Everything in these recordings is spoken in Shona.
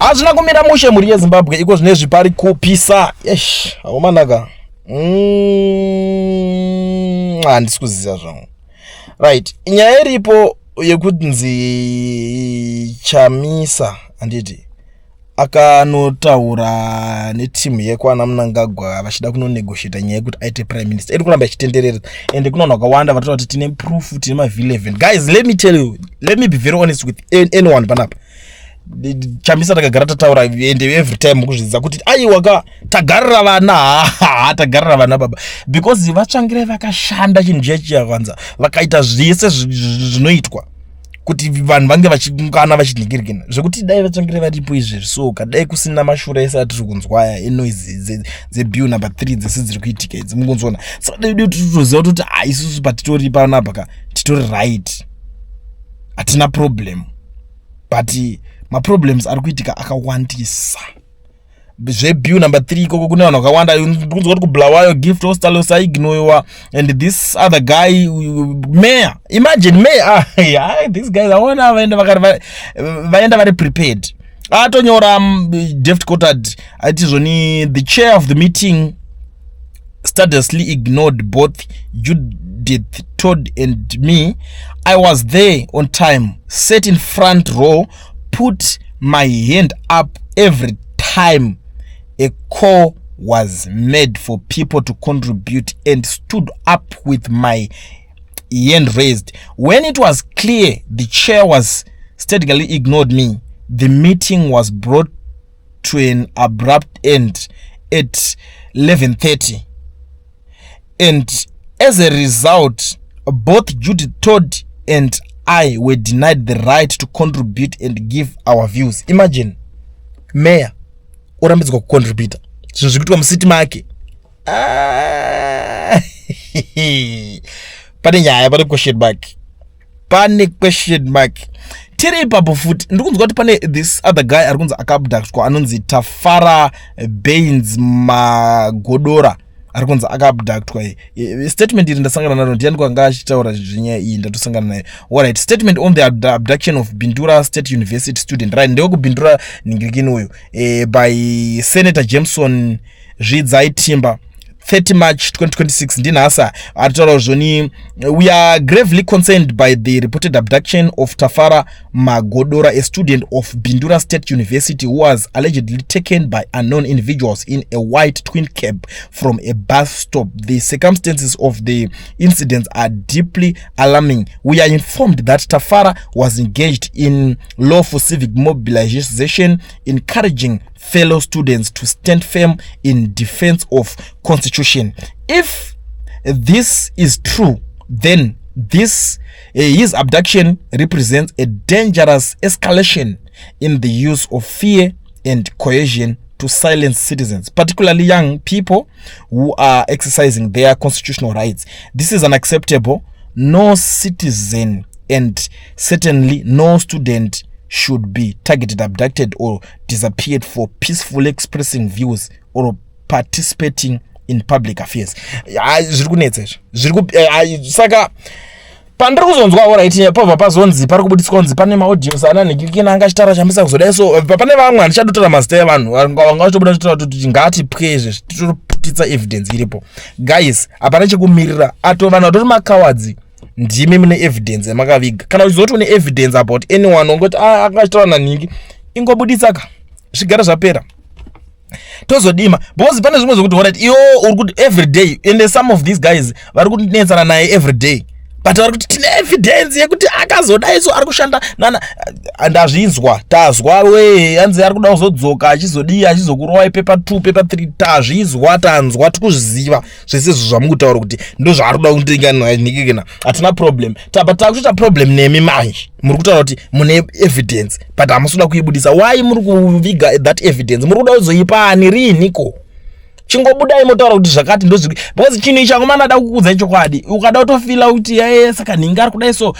Hazvina kumira mushe, mhuri yeZimbabwe. Iko zvinezvi pari kupisa. Esh, aomanaka. Handisi kuziva zvangu. Right, nyaya iripo yekunzi Chamisa, handiti, akanotaura netimu yekwana Mnangagwa vachida kunonegotiata nyaya yekuti aite prime minister, iri kuramba ichitenderera, ende kuna vanhu vakawanda vatotaura kuti tine proof, tine maV11. Guys, let me tell you, let me be very honest with anyone panapa. Chamisa takagara tataura, ende every time mukuzvidza kuti aiwa ka, tagarira vana, ha, tagarira vana baba, because vaTsvangirai vakashanda chinhu chiya chiya, vakaita zvese zvinoitwa kuti vanhu vange vachingana vachinhingirikina, zvekuti dai vaTsvangirai varipo izvezvi, so kadai kusina mashura ese atiri kunzwa aya enoise dzebill number 3 dzese dziri kuitika idzi, mukunzona. Saka dai titoziva kuti ha, isusu patitori panapa ka, titori right, hatina problem, but maproblems ari kuitika akawandisa. Zvebill number 3 ikoko kune vanhu vakawanda. Kunzwa kuti kuBulawayo Gift Ostallos aignoiwa, and this other guy, mayor, imagine mayor. Ah, yeah, these guys aona vaenda vaenda vari prepared. Atonyora David Coltart aiti zvoni, "The chair of the meeting studiously ignored both Judith Todd and me. I was there on time, sat in front row, put my hand up every time a call was made for people to contribute and stood up with my hand raised. When it was clear the chair was steadily ignored me, the meeting was brought to an abrupt end at 11:30, and as a result, both Judith Todd and I were denied the right to contribute and give our views." Imagine mayor orambidzwa kucontributa zvinhu zviri kuitwa mucity make. Ah, pane nyaya, pane question mark, pane question mark. Tiri ipapo futi, ndiri kunzwa kuti pane this other guy ari kunzi akaabductwa, anonzi Tafara Bains Magodora, ari kunzi akaabductwa. Statement iri ndasangana naro, ndiani kwanga achitaura zvenyaya iyi? Ndatosangana naye. Alright, "Statement on the abduction of Bindura State University student." Right, ndewekuBindura ningirikini uyu, by Senator Jameson Zvidzai Timba, 30 March 2026, ndinhasa. Aritaura zvoni, "We are gravely concerned by the reported abduction of Tafara Magodora, a student of Bindura State University, who was allegedly taken by unknown individuals in a white twin cab from a bus stop. The circumstances of the incidents are deeply alarming. We are informed that Tafara was engaged in lawful civic mobilization, encouraging fellow students to stand firm in defense of constitution. If this is true, then this his abduction represents a dangerous escalation in the use of fear and coercion to silence citizens, particularly young people who are exercising their constitutional rights. This is unacceptable. No citizen, and certainly no student, should be targeted, abducted or disappeared for peacefully expressing views or participating in public affairs." Zviri kunetsa izvi, saka pandiri kuzonzwa, alright, pabva pazonzi pari kubudiswa kunzi pane maaudios ana nhikikina anga achitaura Chamisa kuzodai. So pane vamwe, handichadotaura mazita evanhu, vanga vachitobuda vachitaura kuti ngatipwe izvezvi, titoputitsa evidence iripo. Guys, hapana chekumirira ato vanhu vatori macowards. Ndimi mune evidence yamakaviga. Kana uchizoti une evidence about anyone ungoti, "Ah, anga achitaura nanhingi," ingobuditsa ka, zvigare zvapera, tozodima, because pane zvimwe zvokuti, alright, iwo uri kuti every day, and some of these guys vari kunetsana naye every day, but vari kuti tine evidence yekuti akazodai, so ari kushanda nana. Ndazvinzwa, tazwa we, anzi ari kuda kuzodzoka achizodii, achizokurowai paper 2, paper 3. Tazvizwa, tanzwa, tikuzviziva zvese izvo zvamukutaura kuti ndo zvaari kuda kutinganikikina. Hatina problem tapa, takutoita problem nemi manje. Muri kutaura kuti mune evidence, but hamusi kuda kuibudisa. Why muri kuviga that evidence? Muri kuda kuzoipa ani riiniko? Chingobudai motaura kuti zvakati ndozviri, because chinhu ichi akomana ada kukuudzai chokwadi. Ukada kutofila kuti yaye saka nhingi ari kudai, so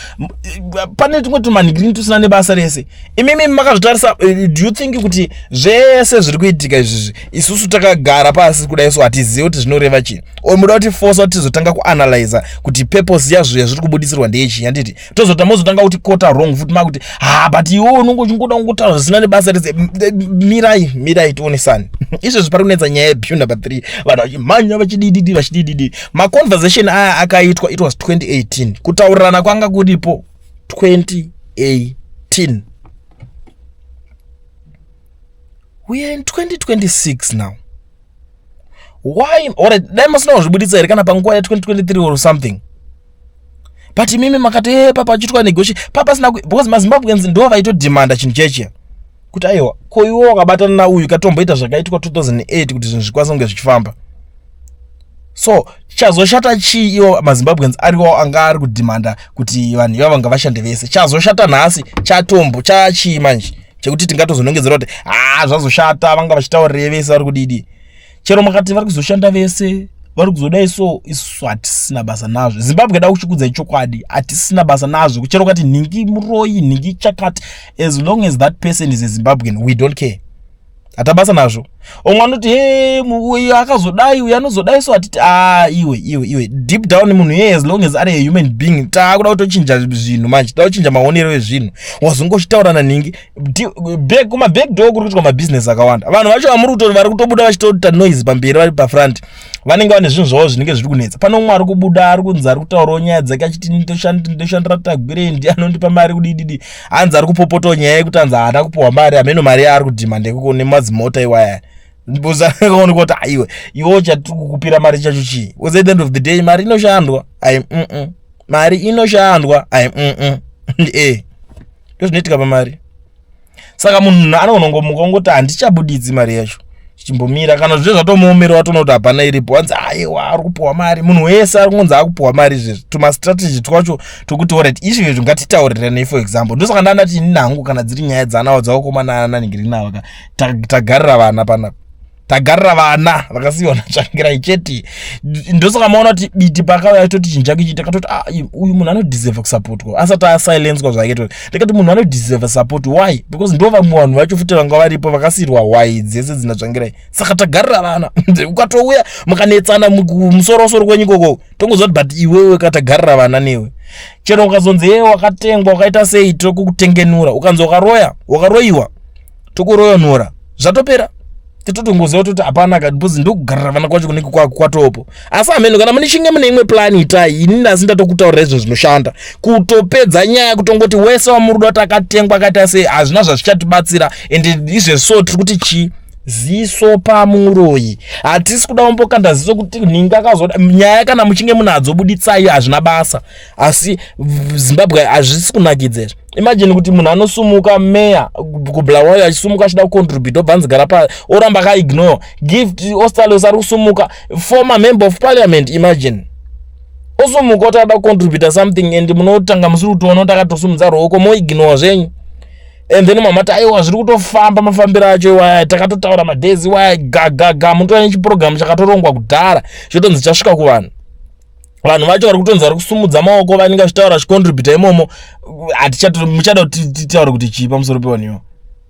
pane tumwe tumanhigirini tusina nebasa rese. Imimi makazvitarisa, do you think kuti zvese zviri kuitika izvizvi isusu takagara pasi kudai so hatizivi kuti zvinoreva chii? Or muda kuti fosa kuti tizotanga kuanalyza kuti purpose yazvo yazviri kubudisirwa ndeyechii? Handiti tozota mozotanga kuti kota wrong futi, makuti ha, but iwe unonge uchingoda kungotaura zvisina nebasa rese. Mirai, mirai tionesane. Izvezvi pari kunetsa nyaya yebill number 3, vanhu vachimhanya vachidididi vachidididi. Maconversation aya akaitwa, it was 2018, kutaurirana kwanga kuripo 2018. We are in 2026 now. Why? Alright, dai masina kuzvibuditsa here kana panguva ya2023 or something? But imimi makati e papa achitwa negotiate papasina, because maZimbabweans ndo vaitodhimanda chinhu chechiya kuti aiwa, ko iwo wakabatana nauyu katomboita zvakaitwa 2008 kuti zvinhu zvikwanise kunge zvichifamba. So chazoshata chii iwo maZimbabweans ariwo anga ari kudhimanda kuti vanhu ivava ngavashande vese? Chazoshata nhasi chatombo chachii manje chekuti tingatozonongedzera kuti ha, zvazoshata? Vanga vachitaurirei vese vari kudidi? Chero makati vari kuzoshanda vese, vari kuzodai, so isusu hatisina basa nazvo. Zimbabwe da kuchikudzai chokwadi, hatisina basa nazvo. Chero ukati nhingi muroyi, nhingi chakati, as long as that person is a Zimbabwean, we don't care, hatabasa nazvo. Umwe anoti he, uyu akazodai, uyu anozodai, so hatiti a iwe iwe iwe, deep down munhu iyeye, as long as ari a human being, taakuda kutochinja zvinhu manje, toda kuchinja maonero ezvinhu. Wazongochitaura nanhingi kumaback door kuri kuitwa mabhizinesi akawanda. Vanhu vacho vamuri kutori vari kutobuda vachitoita noise pamberi, vari pafront, vanenge vane zvinhu zvavo zvinenge zviri kunetsa. Pane umwe ari kubuda, ari kunzi ari kutaurawo nyaya dzake achiti ndoshandira Tagwirei, ndi anondipa mari kudididi. Hanzi ari kupopotawo nyaya yekuti hanzi haana kupiwa mari, hameno mari yaari kudhimanda ikoko nemadzimota iwaya. Usaoneka kuti aiwe, iwo chatiri kukupira mari chacho chii? Because at the end of the day mari inoshandwa ai mari inoshandwa ai e ndozvinoitika pamari. Saka munhu anongongomuka ongoti handichabudidzi mari yacho, chimbomira. Kana zve zvatomuomera, watoona kuti hapana iripo, wanzi aiwa, ari kupiwa mari. Munhu wese ari kungonzi akupiwa mari. Izvezvi tumastrategy twacho tokuti alright, izvezvi ngatitauriranei. For example, ndosaka ndandati ini hangu, kana dziri nyaya dzanawo dzavakomana nanhingirinava, tagarira vana panapa, tagarira vana vakasiyiwa naTsvangirai chete. Ndosaka maona kuti Biti pakauya toti chinhu chake chiita, katoti ah, uyu munhu anodeserva kusapotwa asati asilenswa zvake. To ndikati munhu anodeserva support. Why? Because ndo vamwe vanhu vacho futi vanga varipo vakasiyirwa hwai dzese dzina Tsvangirai. Saka tagarira vana. Ukatouya mukanetsana musorosoro kwenyu ikoko, tongoziva kuti but iwewe katagarira vana newe. Chero ukazonzi ye wakatengwa, wakaita sei, tokukutengenura. Ukanzi wakaroya, wakaroyiwa, tokuroyonora, zvatopera. Titotongoziva kuti hapana ka, because ndokugarira vana kwacho kunenge kwatopo. Asi hameno, kana munichinge mune imwe plan, itai. Ini ndasi ndatokutaurira izvo zvinoshanda kutopedza nyaya, kutongoti wese wamuruda kuti akatengwa, akaita sei, hazvina zvazvichatibatsira. And izvezvi so tiri kuti chii? Ziso pamuroyi. Hatisi kuda kumbokanda ziso kuti nhingi akazoda nyaya. Kana muchinge munadzo, buditsai, hazvina basa. Asi Zimbabwe hazvisi kunakidza izvi. Imagine kuti munhu anosumuka, meya kuBulawayo achisumuka achida kucontribute, obva anzi gara pa, oramba akaignore. Gift Ostallos ari kusumuka, former member of parliament, imagine osumuka oti ada kucontributa something, and munotanga musiri kutoona kuti akatosumudza ruoko, moignore zvenyu. And then mamati aiwa, zviri kutofamba mafambiro acho iwaya, takatotaura madhezi iwaya gagaga. Munotora nechiprogramu chakatorongwa kudhara, chotonzi chasvika kuvanhu. Vanhu vacho vari kutonzi vari kusumudza maoko, vanenge vachitaura vachicontributa imomo. Hatichato muchada kuti titaure kuti chii pamusoro pevanhu ivo?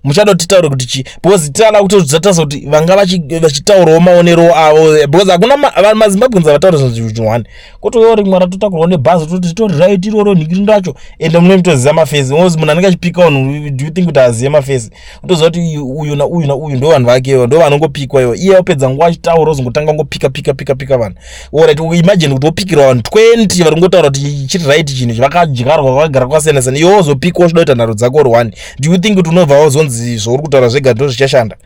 Muchada kuti titaure kuti chii? Because tirada kutozvitarisa kuti vanga vachitaurawo maonero avo, because hakuna maZimbabweans avataura zvinhu one. Kotouyawo rimwe ratotakurwa nebhazi, toti ritori right iroro nhikiri racho. Ende mune mutoziva mafesi, ngozi munhu anenge achipika vanhu, do you think kuti azive mafesi? Utoziva kuti uyu nauyu nauyu ndo vanhu vake, ndo vanongopikwa iwo. Iye wapedza nguva achitaura, ozongotanga ngopika pika pika pika vanhu. Alright, imagine kuti wopikirwa vanhu 20 vari kungotaura kuti chiri right chinhu ichi, vakadyarwa, vakagara kwakasiyana siyana, iwe wozopikwa uchida kuita nharo dzako uri one. Do you think kuti unobva wazonzi zvauri kutaura zvega ndo zvichashanda?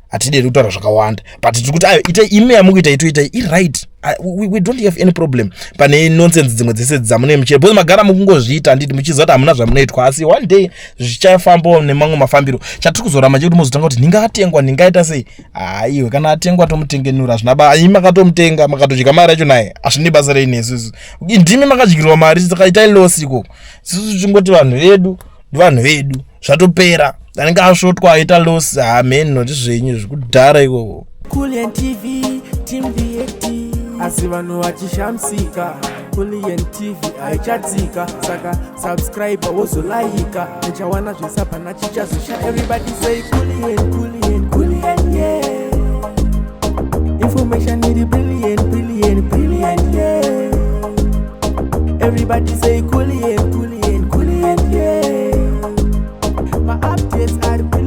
Hatideri kutaura zvakawanda, but tiri kuti ayo itai imi yamukuita, itoitai iright. We don't have any problem pane nonsense dzimwe dzese dzamune muchie, because magara mukungozviita, handiti muchiziva kuti hamuna zvamunoitwa? Asi one day zvichafambawo nemamwe mafambiro. Chatiri kuzoramba chekuti muzotanga kuti ndingatengwa, ndingaita sei. Haiwe, kana atengwa tomutengenura, hazvina ba. Imi makatomutenga, makatodya mari yacho naye, hazvini basa rei nesu. Ndimi makadyirwa mari, saka itai loss ikoko. Isusu chingoti vanhu vedu ndivanhu vedu, zvatopera. Anenge asvotwa aita loss, hameno ndizvenyu zvekudhara ikoko. Kulliant TV. Team VAT. Asi vanhu vachishamisika, Kulian TV haichatsika. Saka subscribe, wozolaika, uchawana zvese, hapana chichazosha. Everybody say Kulian, Kulian, Kulian, yeah. Information iri brilliant, brilliant, brilliant, yeah. Everybody say Kulian, Kulian, Kulian, yeah. My updates are brilliant.